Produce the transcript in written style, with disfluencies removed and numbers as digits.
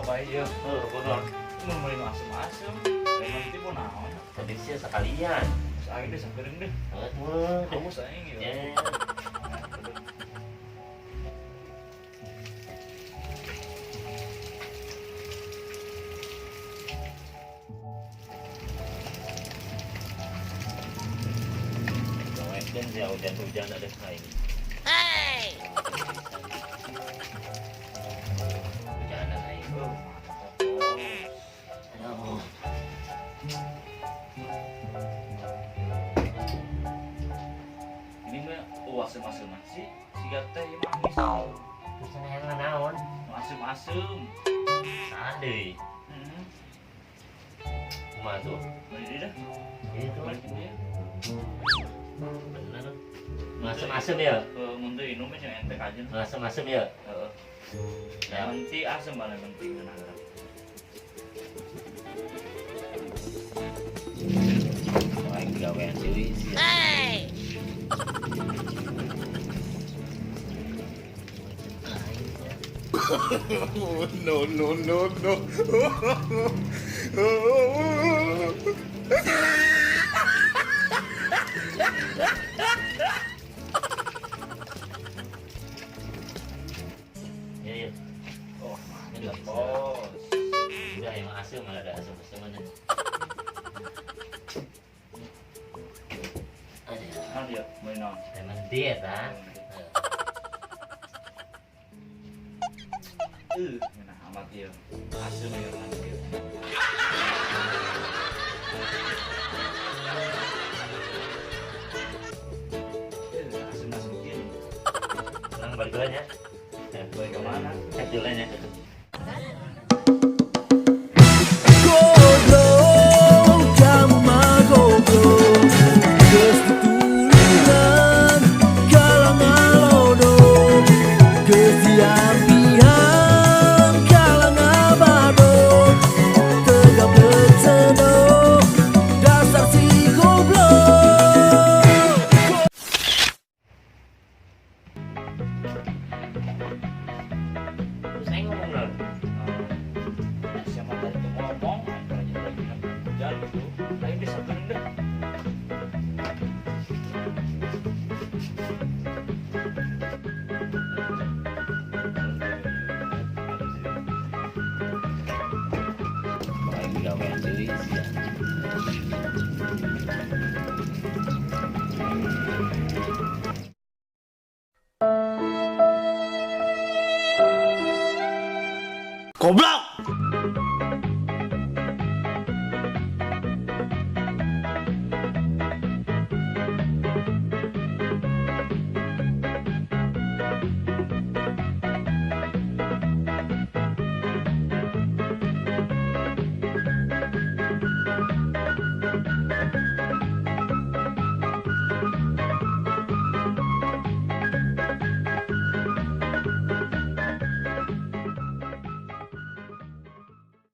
Bae ieu. Heuh, kunaon? Mun meuli nu asem-asem, lemon tea po naon? Tadi sih sekalian. Terus aing deh sakeureung deh. Heuh, Haus aing ieu. Ya. Gawekeun sia hujan-hujan ada aing. Hujanan aing. Oh, Aduh. ini mah oh asem-asem sih. Siga teh ieu manis. Terus hayang naon? Nu asem-asem. Saha deui? Heeh. Kumaha tuh? Balik deui dah. Itu Balikin deui. bener. Nu asem-asem ya? Heeh, mun teu inum mah cenah entek aja. Nu asem-asem ya? Heeh. Ya. Lemon tea asem mah lemon tea ngeunah heula. Aing gawean deui sia. No, no, no, no. Iya, iya. Oh, Ini mantap, bisa. bos. Udah emang asem malah ada asem-asem mana. Aduh, Naon ieu? Meuli naon? lemon tea eta. Ngeunah amat ieu. Asem ieu mah ieu. Asem-asem kieu. Nang balik duluan ya. Balik ke mana? Duluan ya. Goblok, kamu mah goblok. Geus ditulinan kalah ngalodok. Geus diampihan kalah ngabadok. Teu gablek cedok, dasar si goblok. Terus aing ngomong naon? Siapa tadi tuh ngomong, aing lagi lagi hujan gitu. Aing deh sakeureung deh. Aing gawean deui sia. Goblok!